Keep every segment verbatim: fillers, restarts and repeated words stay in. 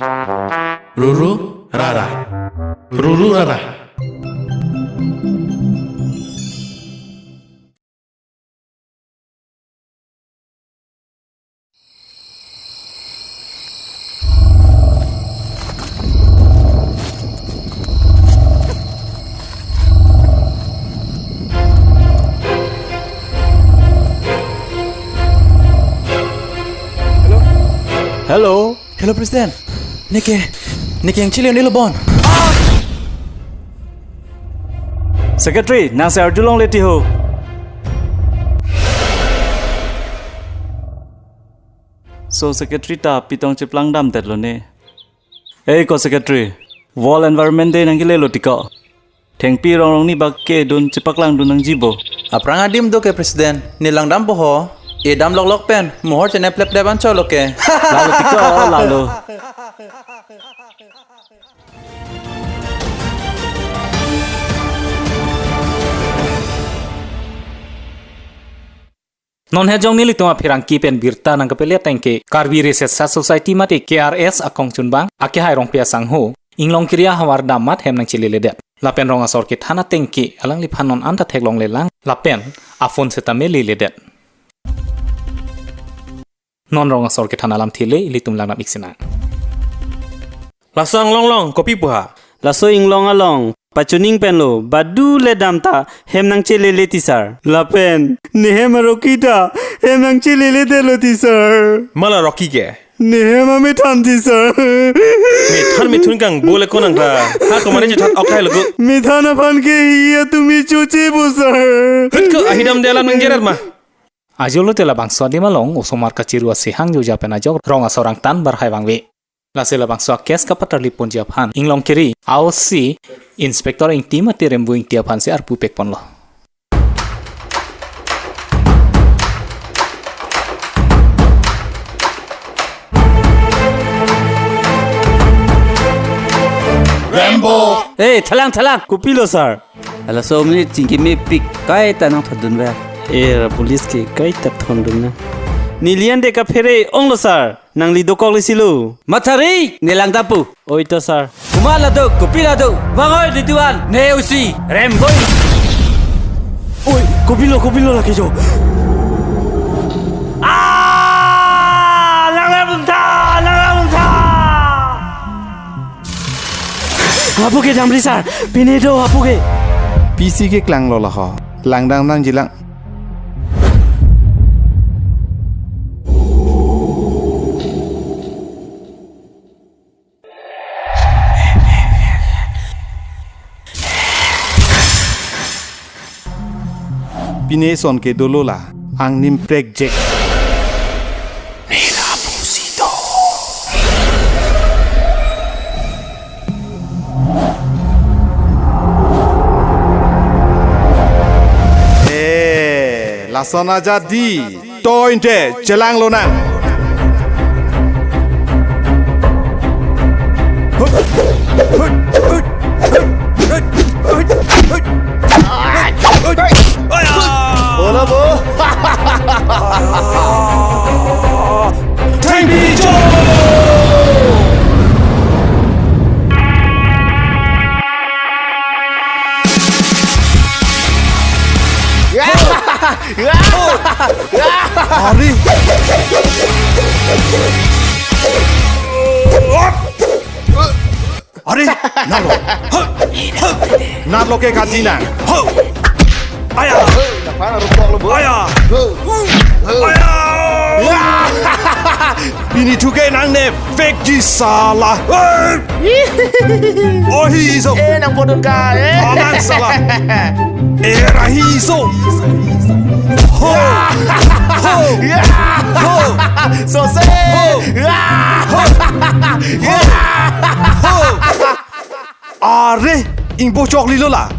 Ruru rara. Ruru rara. Hello. Hello, President. Neke, neke yang chili ni lo bon. Secretary, nangsi arjulongle ti ho. So, Secretary ta pitong cheplangdamdetlo ne. Ei ko Secretary, World Environment Day nangkelelo ti ko. Thengpi rongrong ni bak kedun chepaklangdun nangji bo. Aphrang adim do ke President, ne langdampo ho. Edam loklok pen mohor chenep plep plep anchot lo ke. Lalo ti ko, lalo. Non hejong nelitum apherangke pen birta nangkepele ateng ke Karbi Research Society mate K R S akongchunbang akehai Rongpi asangho Inglongkiri ahavar dam amat hem nangcheleledet. Lapen rong asor kethan ateng ke alangliphan non anta theklonglelang lapen aphone setame leledet. Non rong asor kethan alamthe le ilitum langdam-ik sinang. Laso anglong along kopi pu ha? Laso inglong along pachuning penlo, badu le dam ta hem nangchelele ti sir. Lapen nehem aroki ta hem nangcheleledetlo ti sir. Mala roki ke? Nehem amethan ti sir. Methan methun kang bo le konang ta. Ha komane chethan ok hai lo gu. Methan aphan ke hi atumi choche bo sir. Hut ko ahidam de alam nangjerat ma. Ajolo te labangso adim along osomar kachiru ase hang joja pen ajok rong asor angtan barhai vangve. Lasi labangso a-case kapatarli ponji aphan Inglongkiri a-O C Inspector Ingti mate Rembo Ingti aphan si arpu pek ponlo. Rembo! Hey, thalang, thalang, kopilo sir? Laso minute chingki mepik kaita nangthondunver. Era police ke kaita thondun na. Nelian de kaphere onglo sir. Nangli dokok lesi lo. Mathari, ne langdampo. Oi to sir. Komat la do, kopi la do. Vangoi liduan, ne O C Rembo. Oi, kopilo, kopilo lake jo. Ah, langdam bumtha, langdam bumtha. Hapu ke damri sir, pine do hapu ke. Pisi ke klanglo laho, langdam nangjilang. Pine son ke dolo la, angnim prekjek. Nela pusi do. Eh, lason ajat di. To inte, chelang lonang. Bola bo. Thengpi jo. Ari. Ari, nalo. Nalo ke katina. Aya. Aya. Aya. Pini thuke nangne fake ji sala. Ohi iso. Eh, nang bodon ka, eh. Aman sala. Era hiso. Ho. Ho. Ho. So se. Ho. Ho. Ho. Are, ingbo chokli lo la.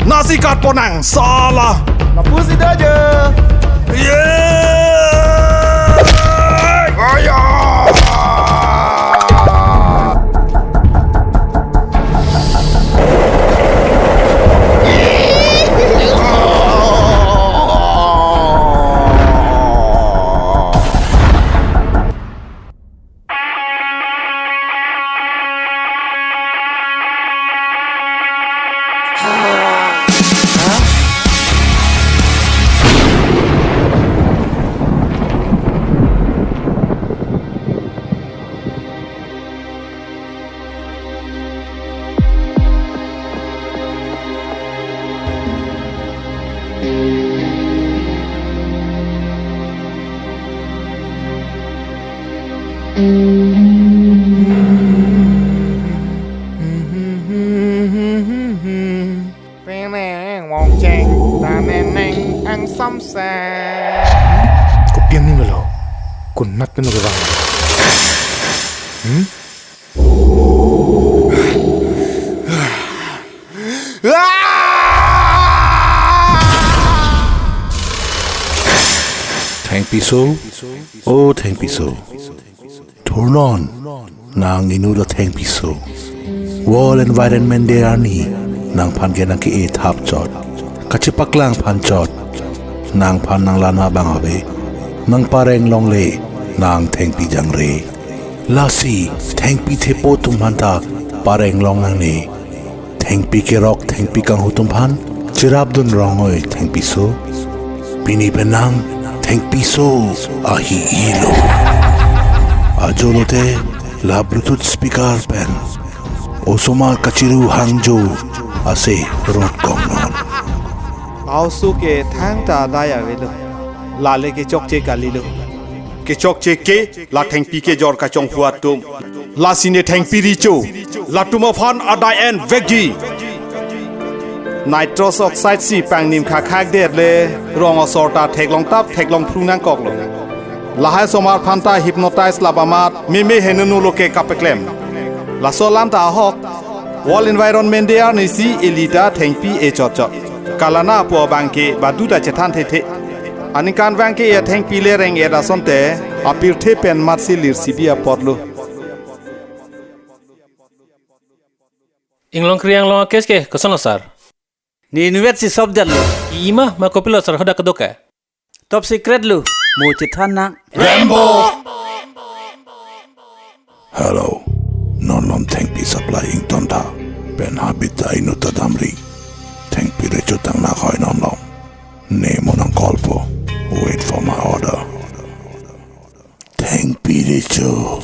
Nasi kat ponang, sala. Lapusi daja. Ye! Aya! Peneng wong cheng ta neneng ang samse. Kopi aning lo, konat pen kevang. Hmm? Thengpiso, o Thengpiso. Thurnon, nang inut athengpiso. World Environment Day arni, nangphan ke nang ke-e thap chot. Kachepaklang aphan chot. Nangphan nang lana abang ave. Nang pareng longle, nang thengpi jangre. Lasi, thengpi thepo atum aphan ta pareng long nangne. Thengpi kerok, thengpi kanghu atum aphan cherapdun rong oi thengpiso. Pini pen nang thengpiso ahi-i lo. Ajo lote la Bluetooth speaker pen osomar kachiru hangjo ase rot kongnon. Aoso ke thangta adai avelo. Lale kechokche kalilo. Kechokche ke la thengpi kejor kachonghu atum. Lasi ne thengpi recho. Latum aphan adai en vekji. Nitrous oxide si pangnim khakkhak det le rong asor ta theklong tap theklong phru nangkoklo. Lahai osomar aphan ta hypnotize lap amat meme henunu lo ke kapeklem. Laso alam ta ahok. World Environment Day arni si ili ta thengpi e chot chot. Kalana apo abang ke badu ta chethan thethe. Aningkanvang ke ya thengpi le reng-et asonte apirthe pen matsi lir sibi apotlo. Inglong Kriang along a-case ke kosonlo sir? Ne inutvet si solve detlo. Ima ma kopilo sir, hadak kedo ke? Top secret lo. Mo chethan nang. Rambo! Hello. Non lom thengpi supply ingtontha. Pen habit ta inut ta damri. Thengpi recho tang na khoi non lom. Ne mo nang call po. Wait for my order. Thengpi recho.